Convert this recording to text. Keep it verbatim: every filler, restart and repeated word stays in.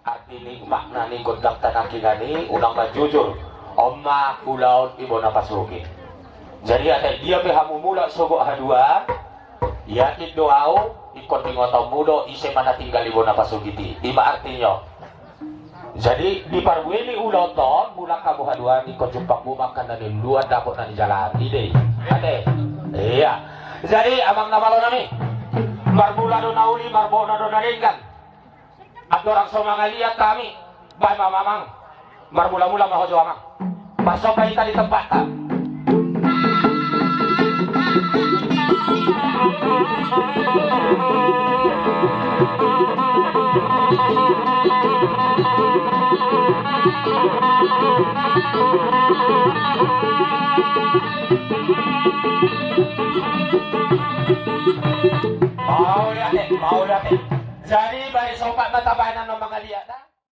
Arti ni makna ni gondang tanangkingan i, unang manjujur. On ma ulaon ibona pasogit. Jadi ate, dia pe hamu mulak sogot haduan, yakin do au, ingkon diingotonmu do ise ma na tinggal ibona pasogit i. I ma artina on. Jadi di parbue ni ulaonta on, mulak hamu haduan, ingkon jumpangmu ma angka na niluluan, dapot na nijalaan i do i. Ate. Ia. Jadi amang na malo nami, marmula do na uli, marbona do na denggan. Andorang so mangaliat hami, baen ma amang. Marmula-mula ma ho jo amang. Parsomba hita di tempatta. Mauliate, mauliate. Jadi baen somba ma tabaen annon mangaliat da.